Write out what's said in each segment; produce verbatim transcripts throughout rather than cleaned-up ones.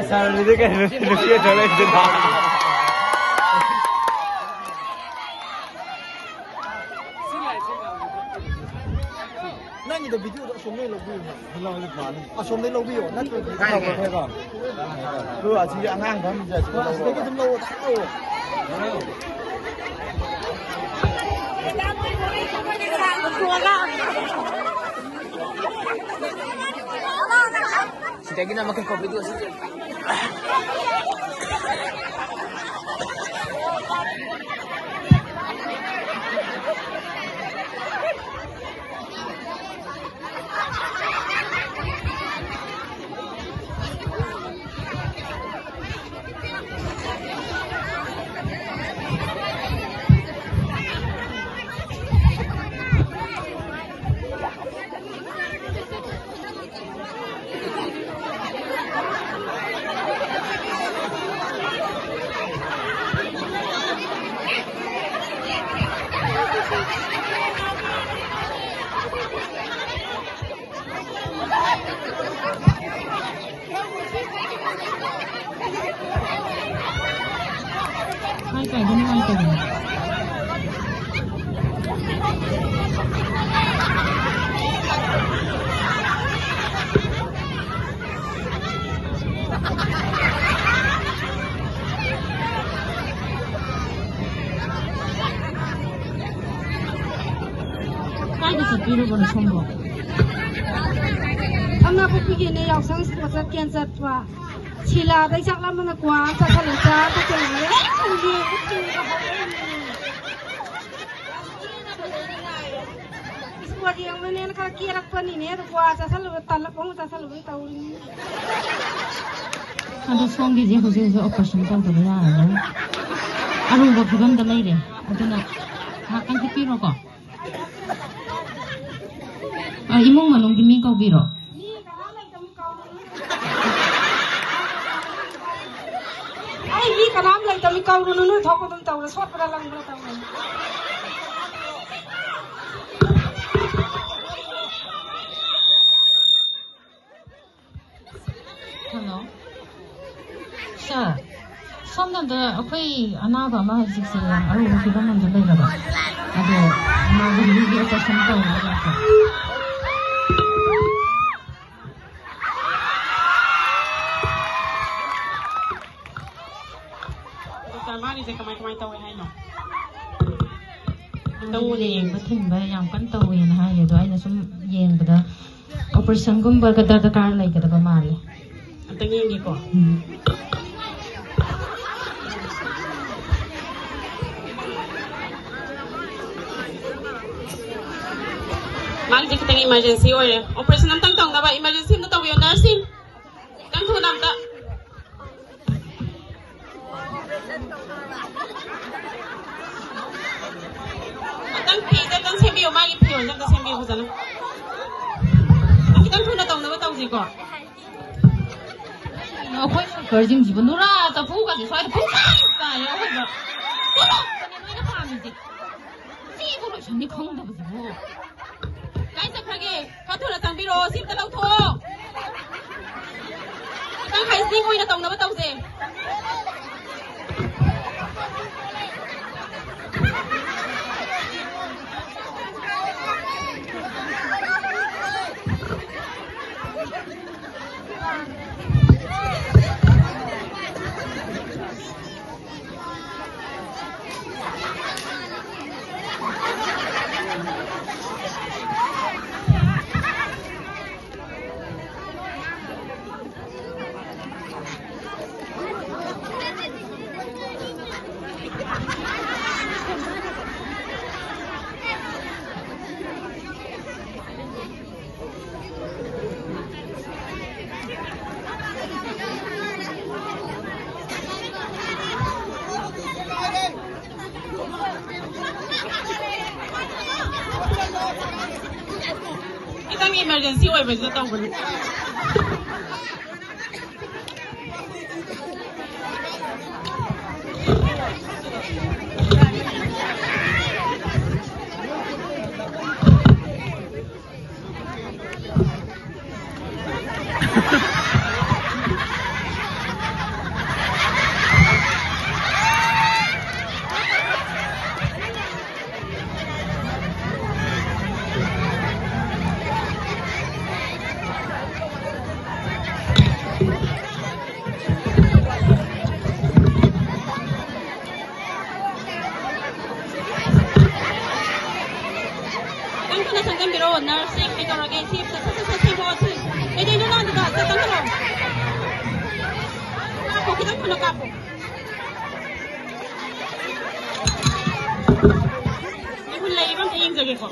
ꯁꯥꯔꯅꯤꯗꯤ ꯀꯩꯅꯣ ꯅꯨꯄꯤ ꯑꯆꯧ ꯂꯩꯕꯗꯨꯅ꯫ ꯅꯪꯒꯤꯗꯣ ꯚꯤꯗꯤꯑꯣꯗꯣ ꯑꯁꯣꯝꯗꯩ ꯂꯧꯕꯤꯌꯨ꯫ ꯑꯁꯣꯝꯗꯩ ꯂꯧꯕꯤꯌꯣ, ꯅꯠꯇ꯭ꯔꯗꯤ ꯀꯥꯏꯗꯒꯤ? ꯑꯗꯨ ꯑꯁꯤꯒꯤ ꯑꯉꯥꯡ ꯐꯝꯃꯤꯁꯦ ꯑꯁꯤꯗ ꯂꯧꯔꯣ꯫ ꯑꯁꯤꯗꯒꯤ ꯑꯗꯨꯝ ꯂꯧꯔꯣ, ꯗꯥꯏꯔꯦꯛ ꯂꯧꯔꯣ꯫ ꯁꯤꯗꯒꯤꯅ ꯃꯈꯣꯏ ꯀꯣꯐꯤꯗꯨ ꯑꯁꯤ ꯀꯥꯏ ꯀꯥꯏꯗ ꯅꯨꯡꯉꯥꯏꯇꯕꯅꯣ? ꯀꯥꯏꯗ ꯆꯠꯄꯤꯔꯨꯕꯅꯣ ꯁꯣꯝꯕꯣ? ꯈꯝꯅꯥꯄꯣꯛꯄꯤꯒꯤꯅꯦ, ꯌꯥꯎꯁꯪ ꯆꯠꯀꯦꯅ ꯆꯠꯄ꯫ ꯁꯤꯂꯥꯗꯩ ꯆꯥꯛ ꯂꯥꯝꯃꯅ ꯀ꯭ꯋꯥ ꯑꯃ ꯆꯥꯁꯜꯂꯦ, ꯆꯥ ꯊꯛꯆꯜꯂꯦ꯫ ꯏꯁꯄꯣꯔꯠ ꯌꯦꯡꯕꯅꯦꯅ ꯈꯔ ꯀꯦꯔꯛꯄꯅꯤꯅꯦ, ꯑꯗꯣ ꯀ꯭ꯋꯥ ꯆꯥꯁꯜꯂꯨꯕ, ꯇꯂꯞ ꯑꯃ ꯆꯥꯁꯜꯂꯨꯕꯩ ꯇꯧꯔꯤꯅꯤ꯫ ꯑꯗꯣ ꯁꯣꯝꯒꯤꯁꯦ ꯍꯧꯖꯤꯛ ꯍꯧꯖꯤꯛ ꯑꯣꯄꯔꯦꯁꯟ ꯇꯧꯗꯕ ꯌꯥꯔꯔꯣꯏ꯫ ꯑꯔꯨꯕ ꯐꯤꯕꯝꯗ ꯂꯩꯔꯦ꯫ ꯑꯗꯨꯅ ꯉꯥꯏꯍꯥꯛꯇꯪ ꯍꯤꯞꯄꯤꯔꯣꯀꯣ꯫ ꯑ, ꯏꯃꯨꯡ ꯃꯅꯨꯡꯒꯤ ꯃꯤ ꯀꯧꯕꯤꯔꯣ꯫ ꯑꯩ ꯃꯤ ꯀꯅꯥꯝ ꯂꯩꯇꯕꯅꯤ, ꯀꯧꯔꯨꯅꯨ, ꯅꯣꯏ ꯊꯣꯛꯄ ꯑꯗꯨꯝ ꯇꯧꯔꯣ, ꯁꯣꯠꯄ꯭ꯔꯥ ꯂꯪꯕ꯭ꯔꯥ ꯇꯧꯔꯣ꯫ Hello. Sir, ꯁꯣꯝꯅꯗ ꯑꯩꯈꯣꯏ ꯑꯅꯥꯕ ꯑꯃ ꯍꯧꯖꯤꯛꯁꯦ ꯌꯥꯝ ꯑꯔꯨꯕ ꯐꯤꯕꯝ ꯑꯃꯗ ꯂꯩꯔꯕ꯫ ꯑꯗꯣ ꯃꯥꯒꯤ ꯍꯧꯖꯤꯛ operation ꯇꯧꯅꯕ ꯂꯥꯛꯄ꯫ Doctor, ꯃꯥꯒꯤꯁꯦ ꯀꯃꯥꯏ ꯀꯃꯥꯏ ꯇꯧꯋꯦ ꯍꯥꯏꯅꯣ? ꯇꯧꯕꯅꯦ꯫ ꯌꯦꯡꯕ ꯊꯤꯟꯕ ꯌꯥꯝ ꯀꯟꯅ ꯇꯧꯋꯦꯅ ꯍꯥꯏꯌꯦ, ꯑꯗꯣ ꯑꯩꯅ ꯁꯨꯝ ꯌꯦꯡꯕꯗ operation ꯒꯨꯝꯕꯒ ꯗꯔꯀꯥꯔ ꯂꯩꯒꯗꯕ ꯃꯥꯜꯂꯦ꯫ ꯑꯝꯇꯪ ꯌꯦꯡꯒꯦꯀꯣ꯫ ꯎꯝ꯫ ꯃꯥꯒꯤꯁꯦ ꯈꯤꯇꯪ emergency ꯑꯣꯏꯔꯦ꯫ Operation ꯑꯝꯇꯪ ꯇꯧꯅꯕ emergency ꯑꯝꯇ ꯇꯧꯕꯤꯌꯣ, nursing꯫ ꯈꯤꯇꯪ ꯊꯨꯅ ꯑꯝꯇ꯫ ꯑꯝꯇꯪ ꯐꯤꯁꯦ ꯑꯝꯇꯪ ꯁꯦꯝꯕꯤꯌꯣ, ꯃꯥꯒꯤ ꯐꯤꯔꯣꯜꯁꯦ ꯑꯝꯇ ꯁꯦꯝꯕꯤꯌꯣ ꯐꯖꯅ꯫ ꯈꯤꯇꯪ ꯊꯨꯅ ꯇꯧꯅꯕ ꯇꯧꯁꯤꯀꯣ꯫ ꯑꯩꯈꯣꯏ ꯁꯣꯀꯔꯁꯤꯡꯁꯤꯕꯨ ꯅꯨꯔꯥ ꯆꯐꯨꯒꯁꯦ ꯁ꯭ꯋꯥꯏꯗ ꯄꯨꯡꯆꯥꯏ ꯆꯥꯏꯔꯦ ꯑꯩꯈꯣꯏꯗ꯫ ꯀꯩꯅꯣ ꯅꯣꯏꯅ ꯄꯥꯝꯃꯤꯁꯦ? ꯁꯤꯕꯨ ꯂꯣꯏꯁꯟꯅꯤ ꯈꯪꯗꯕꯁꯤꯕꯨ꯫ ꯀꯥꯏ ꯆꯠꯈ꯭ꯔꯒꯦ? ꯈꯔ ꯊꯨꯅ ꯆꯪꯕꯤꯔꯛꯑꯣ, ꯁꯤ ꯑꯝꯇ ꯂꯧꯊꯣꯛꯑꯣ꯫ ꯈꯤꯇꯪ hygienic ꯑꯣꯏꯅ ꯇꯧꯅꯕ ꯇꯧꯁꯦ꯫ ꯈꯤꯇꯪ emergency ꯑꯣꯏꯕꯁꯤꯗ ꯇꯧꯕꯅꯤ꯫ ꯀꯥꯞꯄꯣ꯫ ꯃꯤꯍꯨꯟ ꯂꯩꯔꯤꯕ ꯑꯝꯇ ꯌꯦꯡꯖꯒꯦꯀꯣ꯫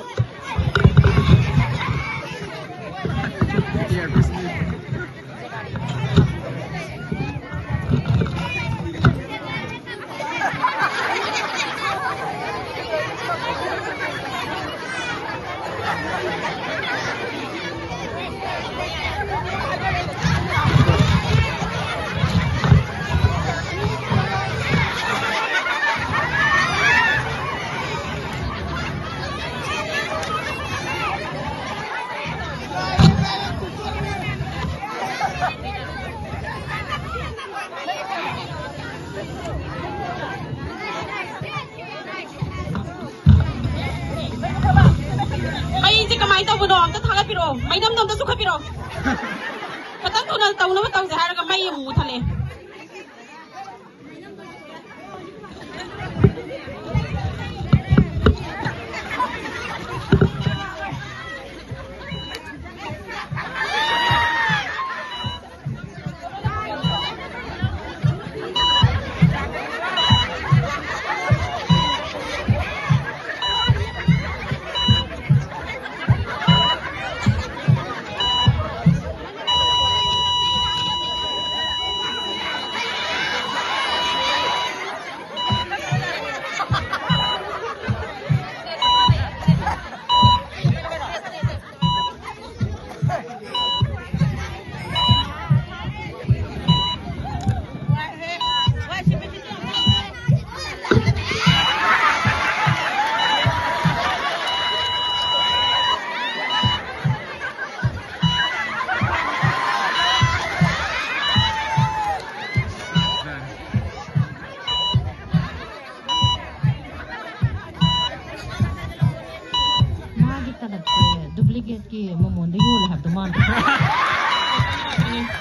ꯃꯩꯁꯦ ꯀꯃꯥꯏꯅ ꯇꯧꯕꯅꯣ? ꯑꯝꯇ ꯊꯥꯒꯠꯄꯤꯔꯛꯑꯣ꯫ ꯃꯩꯅꯝꯗꯣ ꯑꯝꯇ ꯆꯨꯈꯠꯄꯤꯔꯛꯑꯣ꯫ ꯈꯇꯪ ꯊꯨꯅ ꯇꯧꯅꯕ ꯇꯧꯁꯦ ꯍꯥꯏꯔꯒ ꯃꯩ ꯑꯃꯨꯛ ꯃꯨꯠꯊꯠꯂꯛꯑꯦ꯫ ꯃꯥꯒꯤ ꯇꯂꯞꯁꯦ duplicateꯀꯤ ꯃꯃꯣꯟꯗ ꯌꯣꯜꯂꯦ ꯍꯥꯏꯕꯗꯣ ꯃꯥꯅ꯫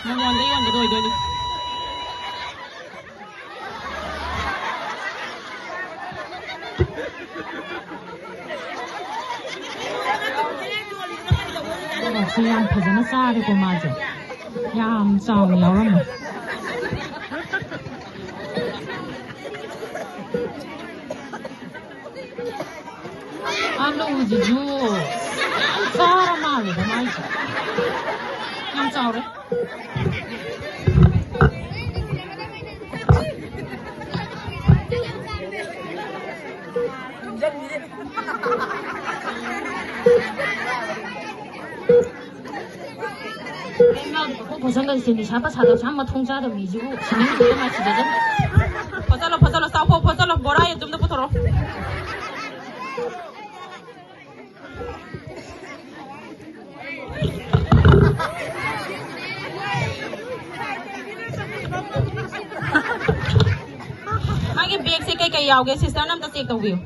ꯃꯃꯣꯟꯗ ꯌꯣꯟꯕꯗꯣ ꯑꯣꯏꯗꯣꯏꯅꯤ꯫ ꯇꯂꯞꯁꯦ ꯌꯥꯝ ꯐꯖꯅ ꯆꯥꯔꯦꯀꯣ ꯃꯥꯁꯦ꯫ ꯌꯥꯝ ꯆꯥꯎꯅ ꯌꯥꯎꯔꯝꯃꯦ꯫ ꯎꯁꯤꯁꯨ ꯌꯥꯝ ꯆꯥꯔ ꯃꯥꯜꯂꯦꯗ ꯃꯥꯏꯁꯦ꯫ ꯌꯥꯝ ꯆꯥꯎꯔꯦ꯫ ꯐꯣꯠꯆꯜꯂꯣ, ꯐꯣꯠꯆꯜꯂꯣ, ꯆꯥꯎꯐꯣ, ꯐꯣꯠꯆꯜꯂꯣ, ꯕꯣꯔꯥ ꯌꯦꯇꯨꯝꯗ ꯄꯨꯊꯣꯔꯛꯑꯣ꯫ ꯃꯥꯒꯤ ꯕꯦꯒꯁꯦ ꯀꯩꯀꯩ ꯌꯥꯎꯒꯦ, ꯁꯤꯁꯇꯔꯅ ꯑꯝꯇ ꯆꯦꯛ ꯇꯧꯕꯤꯌꯨ꯫